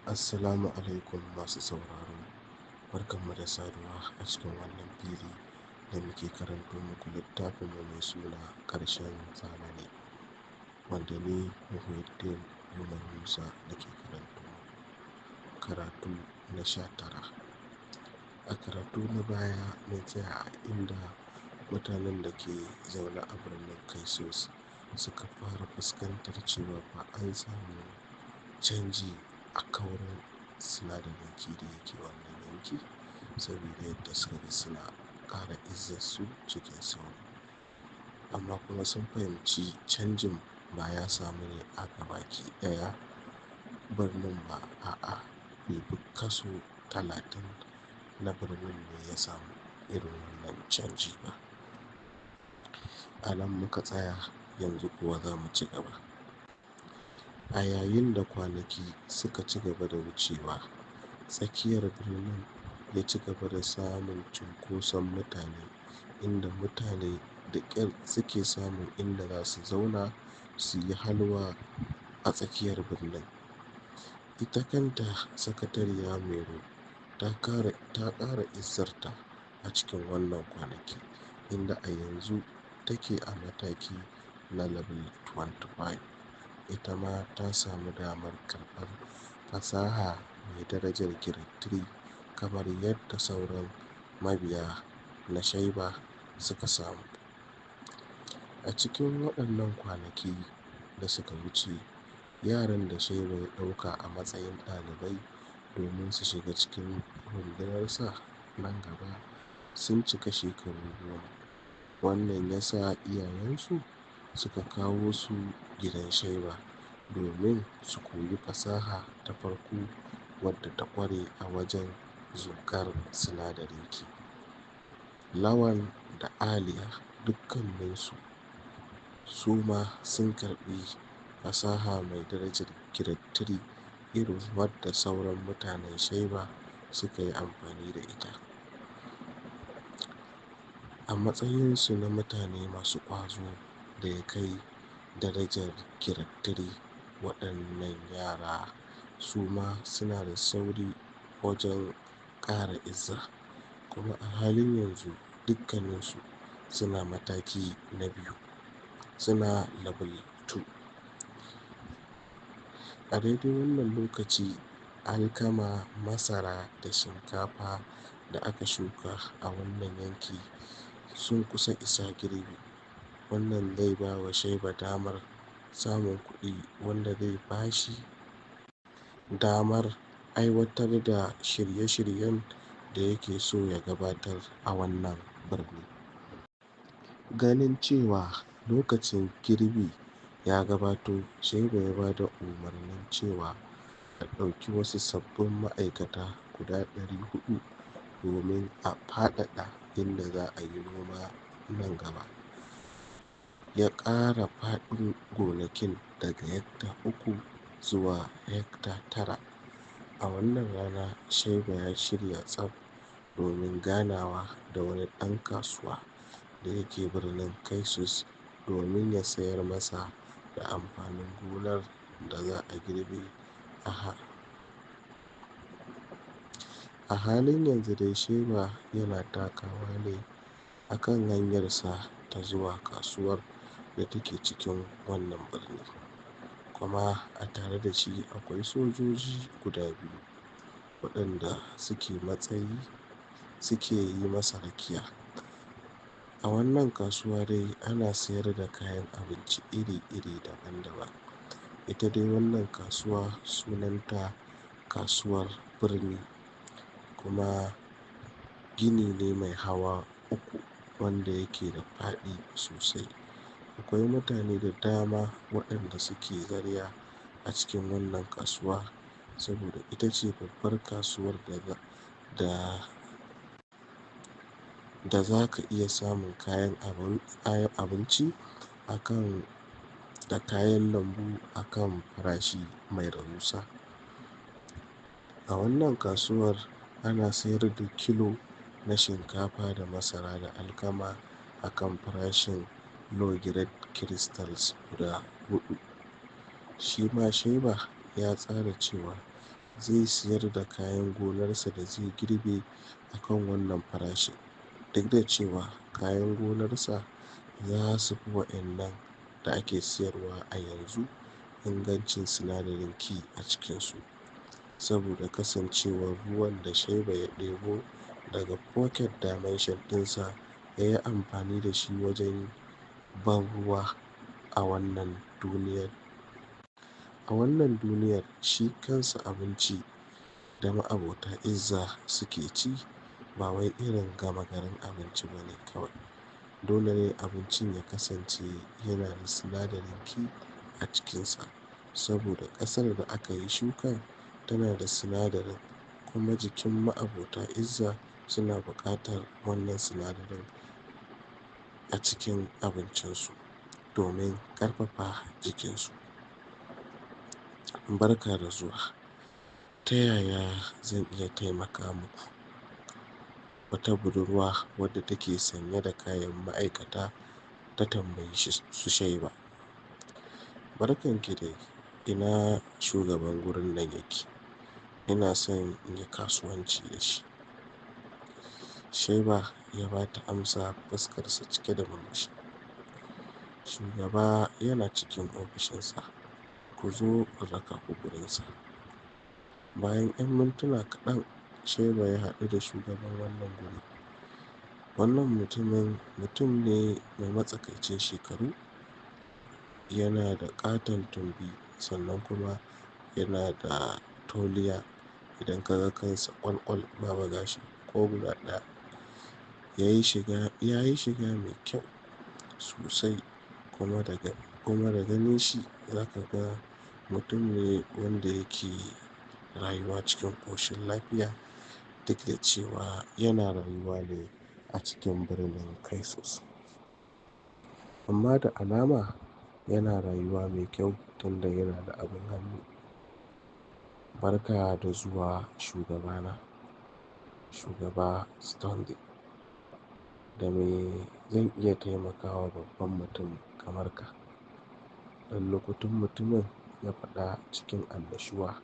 Assalamu alaikum masu sauraro, barkanmu da saduwa a cikin wannan fili da muke karanto muku littafinmu mai suna Ƙarshen Zamani, wanda ni Muhyiddin Umar Musa nake karanto muku. Karatu na 19. A karatu na baya mun tsaya a inda mutanen da ke zaune a birnin Kaisos suka fara fuskantar cewa fa an samu canji a kaurin sinadarin ki da yake wannan yanki, saboda yadda suka ga suna ƙara izzarsu cikin sauri. Amma kuma sun fahimci canjin ba ya samu ne a gabaki ɗaya birnin ba, a'a, bai fi kaso 30 na birnin ne ya samu irin wannan canji ba. A nan muka tsaya, yanzu kuwa za mu ci gaba. A yayin da kwanaki suka ci gaba da wucewa, tsakiyar birnin ya ci gaba da samun cunkoson mutane, inda mutane da ƙyar suke samun inda za su zauna su yi halwa a tsakiyar birnin. Ita kanta Sakatariya Mairo ta ƙara izzarta a cikin wannan kwanaki, inda a yanzu take a mataki na level 25. Ita ma ta samu damar karɓar fasaha mai darajar grade 3 kamar yadda sauran mabiya na Shaiba suka samu. A cikin waɗannan kwanaki da suka wuce, yaran da Shaiba ya ɗauka a matsayin ɗalibai domin su shiga cikin rundunarsa nan gaba sun cika shekaru 10. Wannan ya sa iyayensu suka kawo su gidan Shaiba domin su koyi fasaha ta farko wadda ta ƙware a wajen zuƙar sinadarin ki. Lawan da Aliya dukkaninsu su ma sun karɓi fasaha mai darajar grade 3 irin wadda sauran mutanen Shaiba suka yi amfani da ita. A matsayinsu na mutane masu ƙwazo da ya kai darajar grade 3, waɗannan yara su ma suna da sauri wajen ƙara izza, kuma a halin yanzu dukkaninsu suna mataki na 2, suna level 2. A daidai wannan lokaci, alkama, masara da shinkafa da aka shuka a wannan yanki sun kusa isa girbi. Wannan zai ba wa Shaiba damar samun kuɗi wanda zai ba shi damar aiwatar da shirye-shiryen da yake so ya gabatar a wannan birni. Ganin cewa lokacin girbi ya gabato, Shaiba ya ba da umarnin cewa a ɗauki wasu sabbin ma'aikata guda 400 domin a faɗaɗa inda za a yi noma nan gaba. Ya ƙara faɗin gonakin daga hekta 3 zuwa hekta 9. A wannan rana, Shaiba ya shirya tsaf domin ganawa da wani ɗan kasuwa da yake birnin Kaisos domin ya sayar masa da amfanin gonar da za a girbe. A halin yanzu dai Shaiba yana takawa ne a kan hanyarsa ta zuwa kasuwar da take cikin wannan birni, kuma a tare da shi akwai sojoji guda 2 waɗanda suke matsayi suke yi masa rakiya. A wannan kasuwa dai ana sayar da kayan abinci iri-iri daban-daban. Ita dai wannan kasuwa sunanta Kasuwar Birni, kuma gini ne mai hawa 3 wanda yake da faɗi sosai. Akwai mutane da dama waɗanda suke zarya a cikin wannan kasuwa, saboda ita ce babbar kasuwar da za ka iya samun kayan abinci akan da kayan lambu akan farashi mai rahusa. A wannan kasuwar ana sayar da kilo na shinkafa da masara da alkama akan farashin low grade crystals guda 4. Shi ma Shaiba ya tsara cewa Zai siyar da kayan gonarsa da zai girbe a kan wannan farashin, duk da cewa kayan gonarsa za su fi waɗannan da ake siyarwa a yanzu ingancin sinadarin K a cikinsu, saboda kasancewar ruwan da Shaiba ya ɗebo daga pocket dimension ɗinsa ya yi amfani da shi wajen ban ruwa a wannan duniyar. A wannan duniyar shi kansa abinci da ma'abota izza suke ci ba wai irin gama garin abinci ba ne kawai. Dole ne abincin ya kasance yana da sinadarin K a cikinsa, saboda ƙasar da aka yi shukar tana da sinadarin, kuma jikin ma'abota izza suna buƙatar wannan sinadarin a cikin abincinsu domin ƙarfafa jikinsu. Barka da zuwa, ta yaya zan iya taimaka muku? Wata budurwa wadda take sanye da kayan ma'aikata ta tambayi su Shaiba. Barkanki dai, ina shugaban gurin nan yake? Ina son in yi kasuwanci da shi. Shaiba ya ba ta amsa fuskarsa cike da murmushi. Shugaba yana cikin ofishinsa, ku zo in raka ku gurinsa. Bayan 'yan mintuna kaɗan, Shaiba ya haɗu da shugaban wannan guri. Wannan mutumin mutum ne mai matsakaicin shekaru, yana da ƙaton tumbi, sannan kuma yana da tauliya. Idan ka ga kansa ƙwalƙwal babu gashi ko guda ɗaya. Ya yi shiga mai kyau sosai, kuma da ganin shi za ka ga mutum ne wanda yake rayuwa cikin ƙoshin lafiya, duk da cewa yana rayuwa ne a cikin birnin Kaisos. Amma da alama yana rayuwa mai kyau tunda yana da abin hannu. Barka da zuwa shugabana, Shugaba Stanley. Da me zan iya taimakawa babban mutum kamar ka? Ɗan lukutun mutumin ya faɗa cikin annashuwa.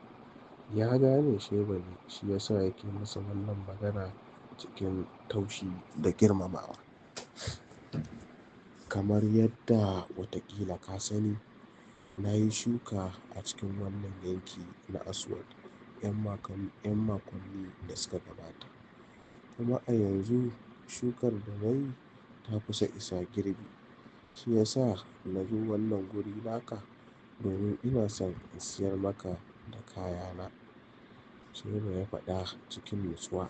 Ya gane Shaiba ne, shi ya sa yake masa wannan magana cikin taushi da girmamawa. Kamar yadda watakila ka sani, na yi shuka a cikin wannan yanki na Aswad 'yan makonni da suka gabata. Kuma a yanzu shukar da na yi ta kusa isa girbi. Shi ya sa na zo wannan guri naka domin ina son in siyar maka da kayana. Shaiba ya faɗa cikin nutsuwa.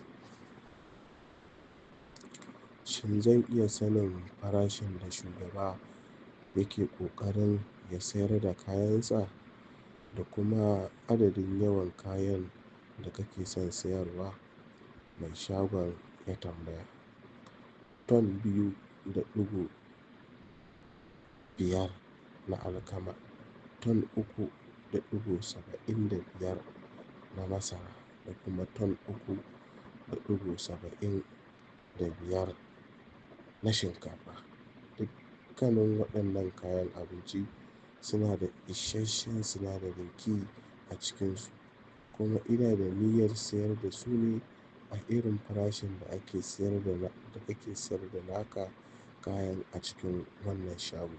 Shin zan iya sanin farashin da shugaba yake ƙoƙarin ya sayar da kayansa da kuma adadin yawan kayan da kake son sayarwa? Mai shagon ya tambaya. Ton 2.5 na alkama, ton 3.75 na masara, da kuma ton 3.75 na shinkafa. Dukkanin waɗannan kayan abinci suna da isasshen sinadarin K a cikinsu, kuma ina da niyyar sayar da su ne a irin farashin da ake sayar da kake sayar da naka kayan a cikin wannan shago.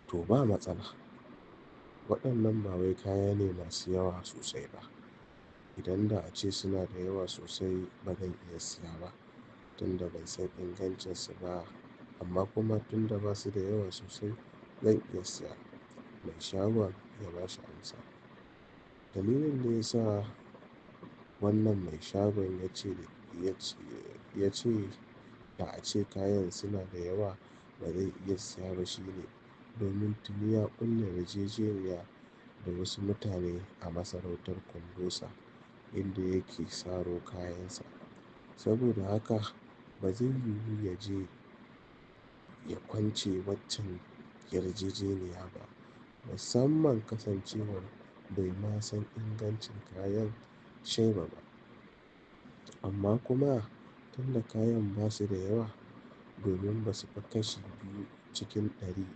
To ba matsala. Waɗannan ba wai kaya ne masu yawa sosai ba. Idan da a ce suna da yawa sosai ba zan iya siya ba, tunda ban san ingancinsu ba. Amma kuma tunda ba su da yawa sosai zan iya siya. Mai shagon ya ba shi amsa. Dalilin da ya sa wannan mai shagon ya ce da a ce kayan suna da yawa ba zai iya siya ba shine domin tuni ya ƙulla yarjejeniya da wasu mutane a masarautar Kundosa inda yake saro kayansa. Saboda haka ba zai yiwu ya je ya kwance waccan yarjejeniya ba, musamman kasancewar bai ma san ingancin kayan Shaiba ba. Amma kuma tunda kayan ba su da yawa, domin ba su fi kashi 2 cikin 100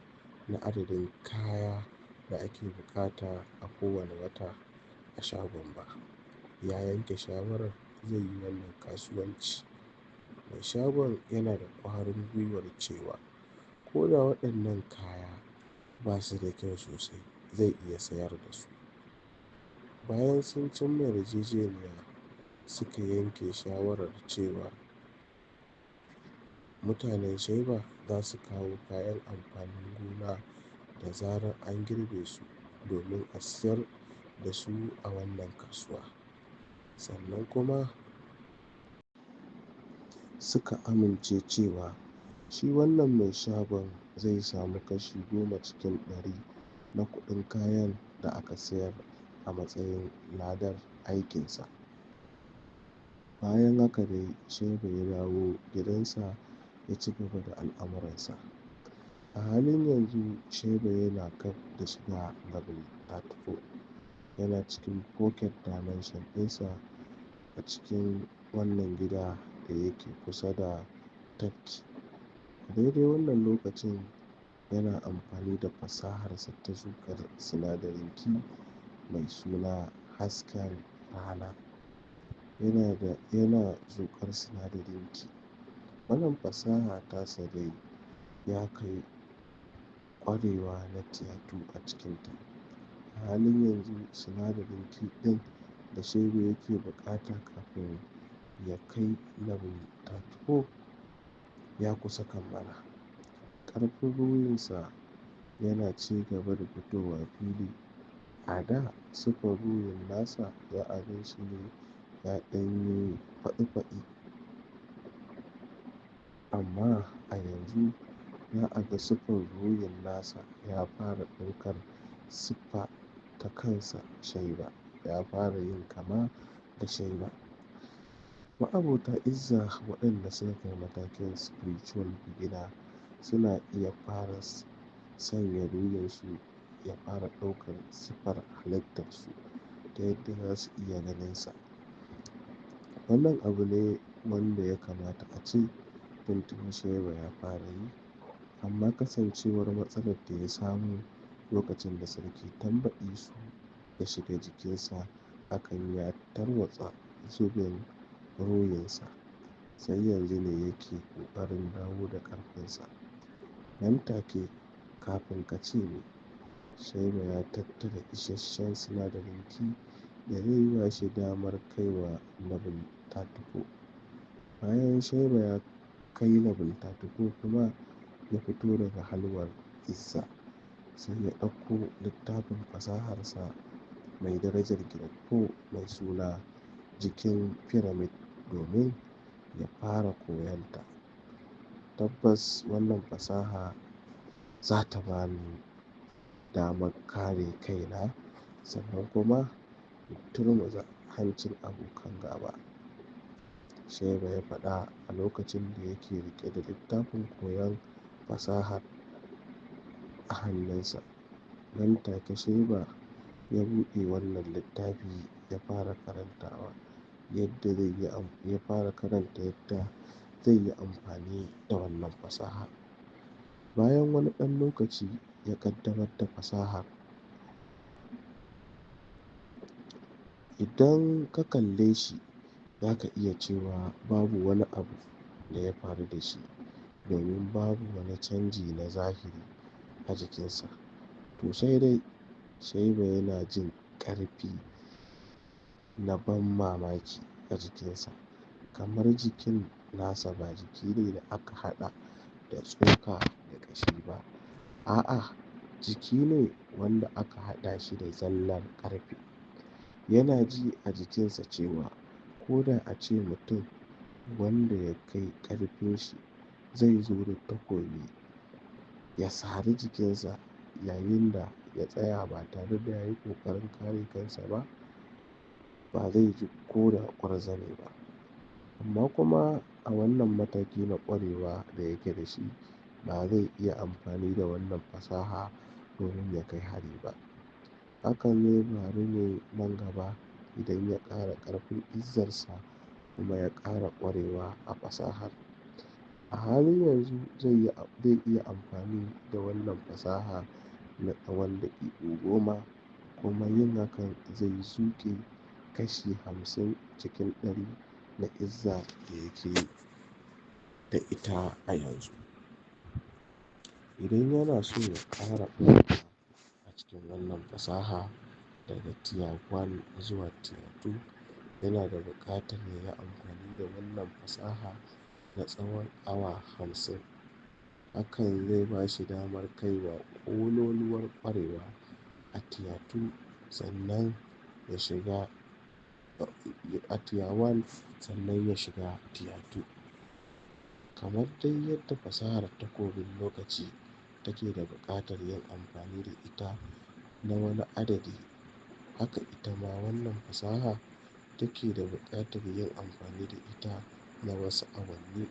na adadin kaya da ake buƙata a kowane wata a shagon ba. Ya yanke shawarar zai yi wannan kasuwanci. Mai shagon yana da ƙwarin gwiwar cewa ko da waɗannan kaya ba su da kyau sosai, zai iya sayar da su. Bayan sun cimma yarjejeniya, suka yanke shawarar cewa mutanen Shaiba za su kawo kayan amfanin gona da zarar an girbe su domin a siyar da su a wannan kasuwa. Sannan kuma suka amince cewa shi wannan mai shagon zai samu kashi 10% na kuɗin kayan da aka sayar a matsayin ladar aikinsa. Bayan haka dai Shaiba ya dawo gidansa ya ci gaba da al'amuransa. A halin yanzu Shaiba yana gab da shiga level 34, yana cikin pocket dimension ɗinsa a cikin wannan gida da yake kusa da tafki. A daidai wannan lokacin yana amfani da fasaharsa ta zuƙar sinadarin ki mai suna hasken rana. Yana zuƙar sinadarin ki. Wannan fasaha tasa dai ya kai ƙwarewa na tier 2 a cikinta. A halin yanzu sinadarin ki ɗin da Shaiba yake buƙata kafin ya kai level 34 ya kusa kammala. Ƙarfin ruhinsa yana ci gaba da fitowa fili. A da siffar ruhin nasa za a gan shi ne ya ɗan yi fatsi-fatsi, amma a yanzu za a ga siffar ruhin nasa ya fara ɗaukar siffa ta kansa Shaiba, ya fara yin kama da Shaiba. Ma'abota izza waɗanda suka kai matakin spiritual beginner suna iya fara sanya ruhinsu ya fara ɗaukar siffar halittarsu ta yadda za su iya ganinsa. Wannan abu ne wanda ya kamata a ce tuntuni Shaiba ya fara yi, amma kasancewar matsalar da ya samu lokacin da Sarki Tamba'isu ya shiga jikinsa, hakan ya tarwatsa zubin ruhinsa, sai yanzu ne yake ƙoƙarin dawo da ƙarfinsa. Nan take kafin ka ce me, Shaiba ya tattara isasshen sinadarin ki da zai ba shi damar kaiwa level 34. Bayan Shaiba ya kai level 34 kuma ya fito daga halwar izza, sai ya ɗauko littafin fasaharsa mai darajar grade 4 mai suna Jikin Pyramid domin ya fara koyonta. Tabbas wannan fasaha za ta ba ni damar kare kaina sannan kuma in turmuza hancin abokan gaba, Shaiba ya faɗa a lokacin da yake riƙe da littafin koyon fasahar a hannunsa. Nan take Shaiba ya buɗe wannan littafi ya fara karantawa yadda zai yi ya fara karanta yadda zai yi amfani da wannan fasaha. Bayan wani ɗan lokaci ya ƙaddamar da fasahar. Idan ka kalle shi za ka iya cewa babu wani abu da ya faru da shi, domin babu wani canji na zahiri a jikinsa. To sai dai Shaiba yana jin ƙarfi na ban mamaki a jikinsa, kamar jikin nasa ba jiki ne da aka haɗa da tsoka da ƙashi ba, a'a, jiki ne wanda aka haɗa shi da zallar ƙarfe. Yana ji a jikinsa cewa ko da a ce mutum wanda ya kai ƙarfin shi zai zo da takobi ya sari jikinsa yayin da ya tsaya ba tare da ya yi ƙoƙarin kare kansa ba, ba zai ji ko da ƙwarzane ba. Amma kuma a wannan mataki na ƙwarewa da yake da shi, ba zai iya amfani da wannan fasaha domin ya kai hari ba. Hakan zai faru ne nan gaba idan ya ƙara ƙarfin izzarsa kuma ya ƙara ƙwarewa a fasahar. A halin yanzu zai iya amfani da wannan fasaha na tsawon daƙiƙu 10 Kuma yin hakan zai zuƙe kashi 50% na izza da yake da ita a yanzu. Idan yana so ya ƙara ƙwarewa a cikin wannan fasaha daga tier 1 zuwa tier 2, yana da buƙatar ya yi amfani da wannan fasaha na tsawon awa 50. Hakan zai ba shi damar kaiwa ƙololuwar ƙwarewa a tier 2, sannan ya shiga a tier 1, sannan ya shiga tier 2. Kamar dai yadda fasahar takobin lokaci take da buƙatar yin amfani da ita na wani adadi, haka ita ma wannan fasaha take da buƙatar yin amfani da ita na wasu awanni.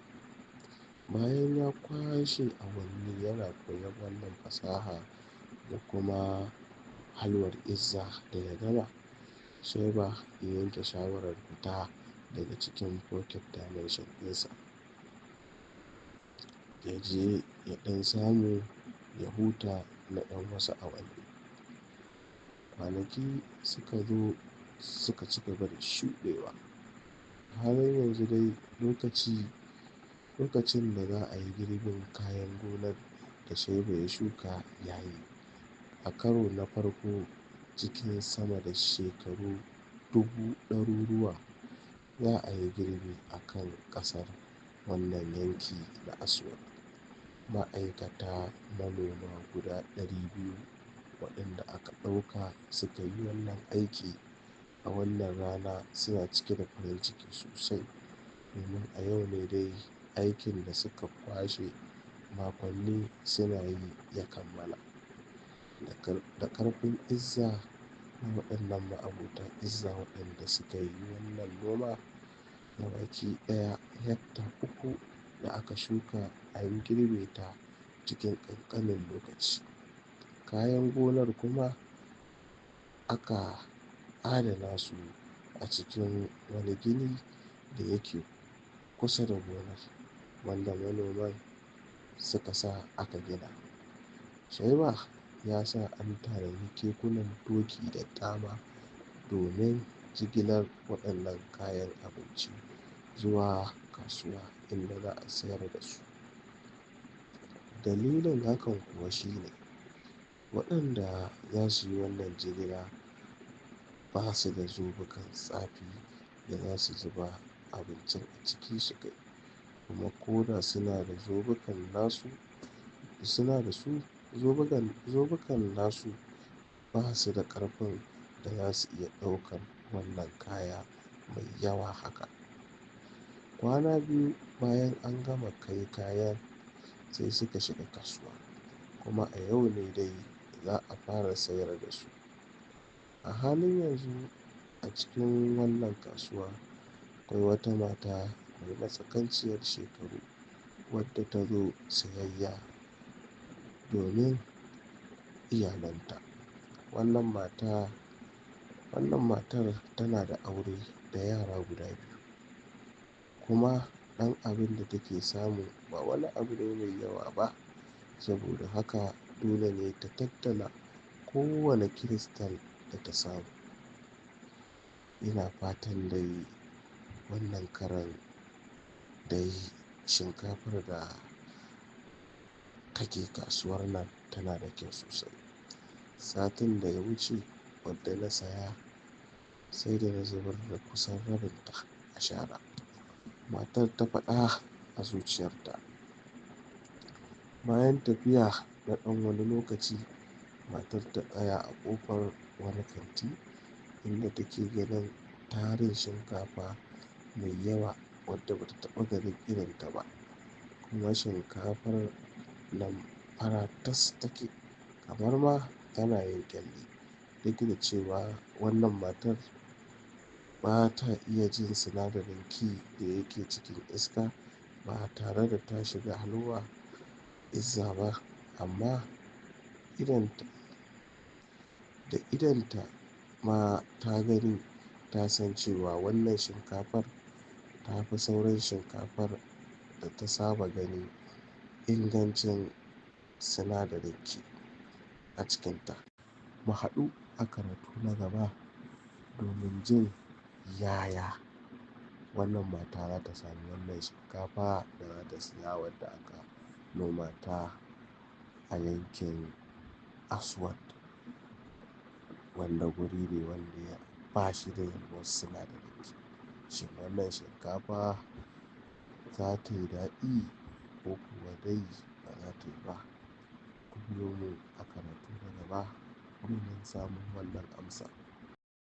Bayan ya kwashe awanni yana koyon wannan fasaha da kuma halwar izza da ya gama, Shaiba ya yanke shawarar fita daga cikin pocket dimension ɗinsa. Ya je ya ɗan samu ya huta na ɗan wasu awanni. Kwanaki suka zo suka ci gaba da shuɗewa. Har yanzu dai lokacin da za a yi girbin kayan gonar da Shaiba ya shuka ya yi. A karo na farko cikin sama da shekaru dubu ɗaruruwa za a yi girbi a kan ƙasar wannan yanki na Aswad. Ma'aikata manoma guda 200 waɗanda aka ɗauka suka yi wannan aiki a wannan rana suna cike da farin ciki sosai, domin a yau ne dai aikin da suka kwashe makonni suna yi ya kammala. Da ƙarfin izza na waɗannan ma'abota izza waɗanda suka yi wannan noma gabaki ɗaya hekta 3 da aka shuka an girbe ta cikin ƙanƙanin lokaci. Kayan gonar kuma aka adana su a cikin wani gini da yake kusa da gonar, wanda manoman suka sa aka gina. Shaiba ya sa an tanadi kekunan doki da dama domin jigilar waɗannan kayan abinci zuwa kasuwa inda za a sayar da su. Dalilin hakan kuwa shi ne, waɗanda za su yi wannan jigila ba su da zobukan tsafi da za su zuba abincin a ciki su kai, kuma ko da suna da zobukan nasu, suna da su zobukan nasu ba su da ƙarfin da za su iya ɗaukar wannan kaya mai yawa haka. Kwana biyu bayan an gama kai kayan, sai suka shiga kasuwa, kuma a yau ne dai za a fara sayar da su. A halin yanzu a cikin wannan kasuwa akwai wata mata mai matsakaiciyar shekaru wadda ta zo sayayya domin iyalanta. Wannan matar tana da aure da yara guda biyu, kuma ɗan abin da take samu ba wani abu ne mai yawa ba, saboda haka dole ne ta tattala kowane kiristal da ta samu. Ina fatan dai wannan karon dai shinkafar da take kasuwar nan tana da kyau sosai. Satin da ya wuce wadda na saya sai da na zubar da kusan rabinta a shara. Matar ta faɗa a zuciyarta. Bayan tafiya na ɗan wani lokaci, matar ta tsaya a ƙofar wani kanti inda take ganin tarin shinkafa mai yawa wadda bata taɓa ganin irinta ba, kuma shinkafar nan fara tas take kamar ma tana yin ƙyalli, duk da cewa wannan matar ba ta iya jin sinadarin ki da yake cikin iska ba tare da ta shiga halwa izza ba, amma da idonta ma ta gani ta san cewa wannan shinkafar ta fi sauran shinkafar da ta saba gani ingancin sinadarin ki a cikinta. Mu haɗu a karatu na gaba domin jin yaya wannan mata za ta samu wannan shinkafa da za ta siya wadda aka noma ta a yankin Aswad, wanda guri ne wanda ba shi da yalwar sinadarai. Shin wannan shinkafa za ta yi daɗi ko kuwa dai ba za ta yi ba? Ku biyo mu a karatu na gaba domin samun wannan amsa.